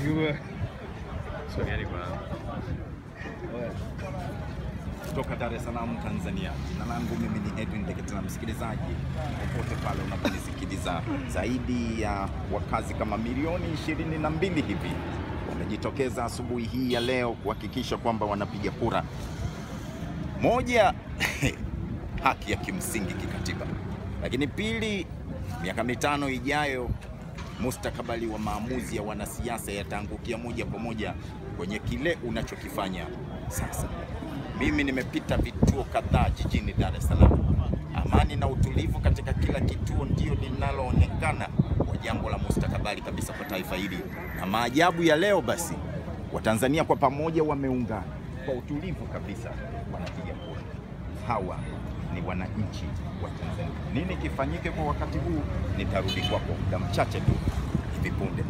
Sogeni kwa Kutoka Dar es Salaam, Tanzania. Jina langu mimi ni Edwin Ndeketela. Msikilizaji, popote pale unaponisikiliza, zaidi ya wakazi kama milioni 22 hivi wamejitokeza asubuhi hii ya leo kuhakikisha kwamba wanapiga kura. Moja, haki ya kimsingi kikatiba, lakini pili, miaka 5 ijayo mustakabali wa maamuzi ya wanasiasa yataangukia moja kwa moja kwenye kile unachokifanya sasa. Mimi nimepita vituo kadhaa jijini Dar es Salaam. Amani na utulivu katika kila kituo ndio linaloonekana kwa jambo la mustakabali kabisa kwa taifa hili. Na maajabu ya leo basi, Watanzania kwa pamoja wameungana kwa utulivu kabisa, wanapiga kura. Hawa ni wananchi wa Tanzania. Nini kifanyike kwa wakati huu? Nitarudi kwako muda mchache tu hivi punde.